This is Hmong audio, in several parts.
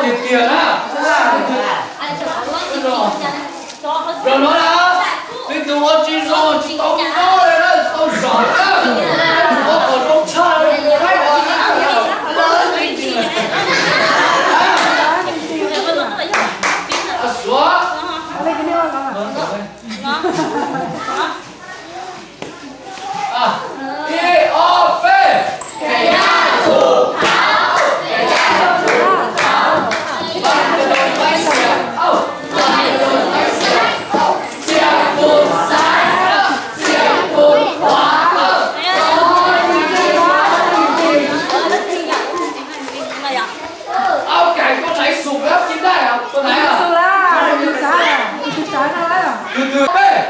Tiag na. Zaum no na, leej twg ua tsis zoo tsis tau nyob li na, tau zom na. Ua kom zoo tshaj li ua na. Suav. Ib, ob, peb. Ua cas koj naiv xum koj tsis dai, koj naiv xum lawm, tus sawv no lawm. Tus twg peb?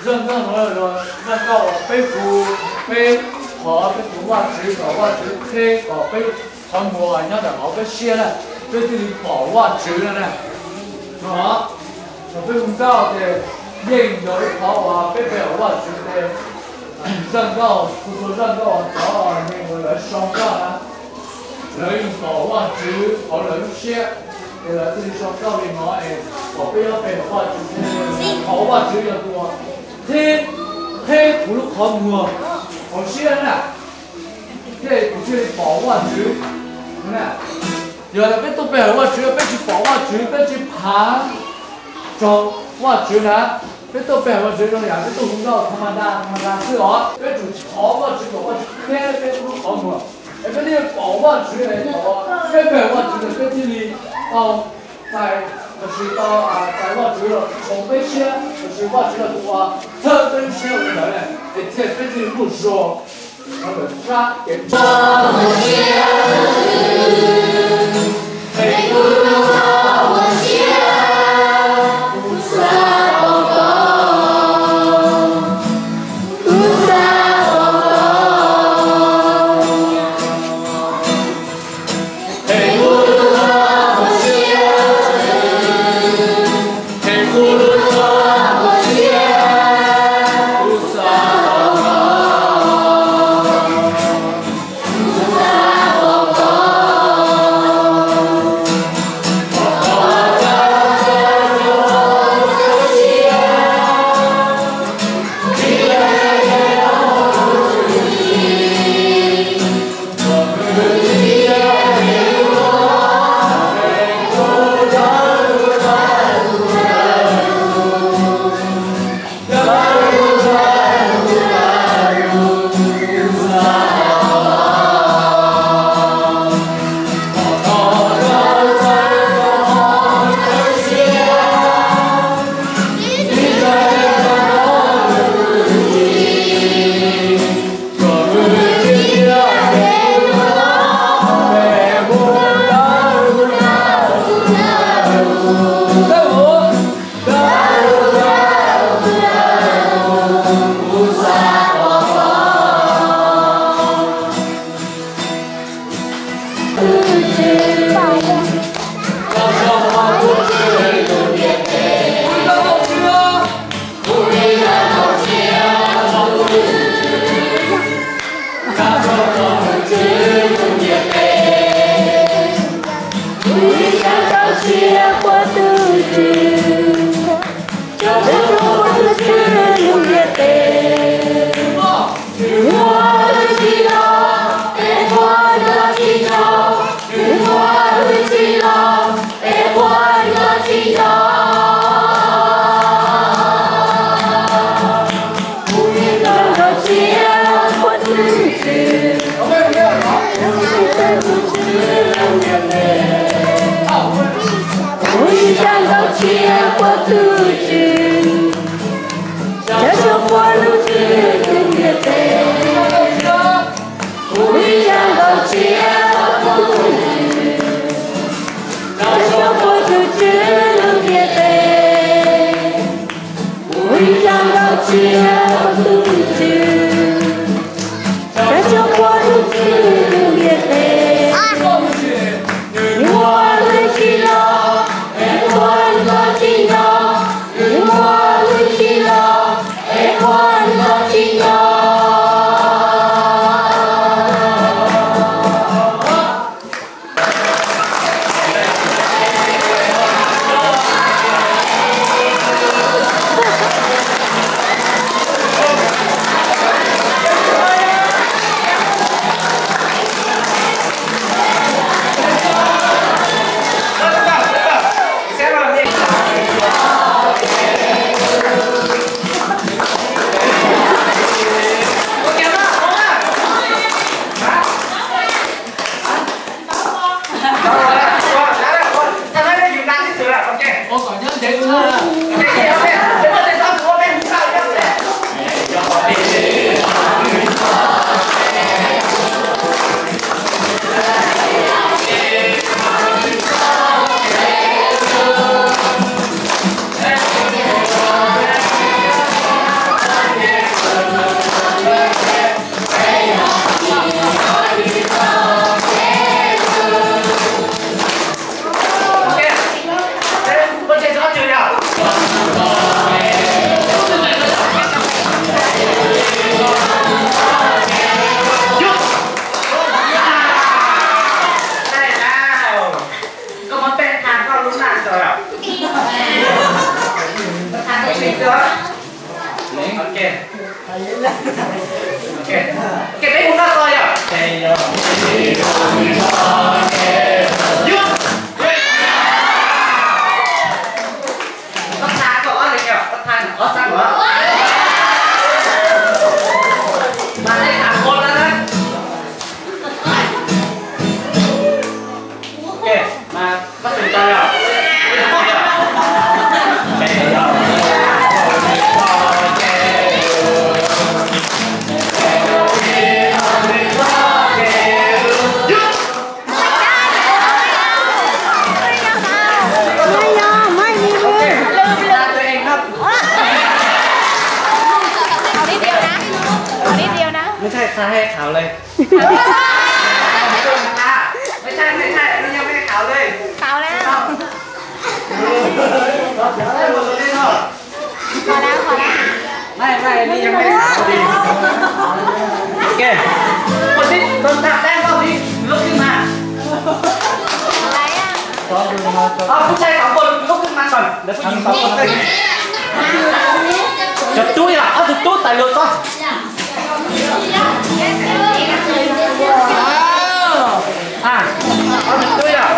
Zaj nkauj no, zaj nkauj uas peb hu, peb thov peb tus Vajtswv kom Vajtswv qheb kom peb qhov muag nyob ntawm hauv peb siab na, peb thiaj li pom Vajtswv no na. No, thaum peb hu nkauj ces yeej yog ib qhov uas peb pe hawm Vajtswv ces zaj nkauj, txhua txhua zaj nkauj uas cov neeg uas lawv sau nkauj na, lawv yeej pom Vajtswv hauv lawv lub siab, ces lawv thiaj li sau nkauj li no es kom peb yuav pe hawm Vajtswv thiab, qhov Vajtswv yog tus uas qheb, qheb kuv lub qhov muag hauv siab na, thiaj kuv thiaj li pom Vajtswv. Yog peb tuaj pe hawm Vajtswv, peb tsis pom Vajtswv, peb tsis phav rau Vajtswv na, peb tuaj pe hawm Vajtswv zoo yam peb tuaj hu nkauj tha ma da, tha ma da xwb os. Peb tsum thov Vajtswv kom Vajtswv qheb peb lub qhov muag, es peb thiaj pom Vajtswv es thaum peb pe hawm Vajtswv ces peb thiaj li tau txais, lossis tau txais Vajtswv los tshoov peb siab, lossis Vajtswv los tus uas txhawb peb lub siab li ntawd na, es thiaj peb thiaj li muaj zog rau ntawm sab kev ntseeg. Tus Tswv lub ntiaj teb, ua ib zaj nkauj tsiab rau tus Tswv, rau cov qhuas tus Tswv lub ntiaj teb. Nws muaj lub txiv los, es qhuas cov tsim nyog, nws muaj lub txiv los, es qhuas cov tsim nyog. Koj muab peb tha koj lub naj tso yom. Tha koj tsis tso. Ok. Ok. Ok, peb mus noj tso yom. Koj tha koj ob leeg yom, koj tha ob sab los. Mas nej tham ua lawm na. Ok, mas koj xum tau yom. Tha tau ib na. Tha tau ib na. ไม่ใช่ tha hais khawv li. ไม่ใช่ ไม่ใช่ มันยังไม่ขาวเลย ขาวแล้ว พอแล้ว พอแล้ว ไม่ ไม่ นี่ยังไม่ขาวดี โอเค คนที่โดนทาแป้งรอบนี้ลุกขึ้นมา อะไรอ่ะ เอาผู้ชายสองคนลุกขึ้นมาก่อน เดี๋ยวผู้หญิงสองคนค่อย Cov tub yog ob tug tub tais lus tso. Ob tug tub yog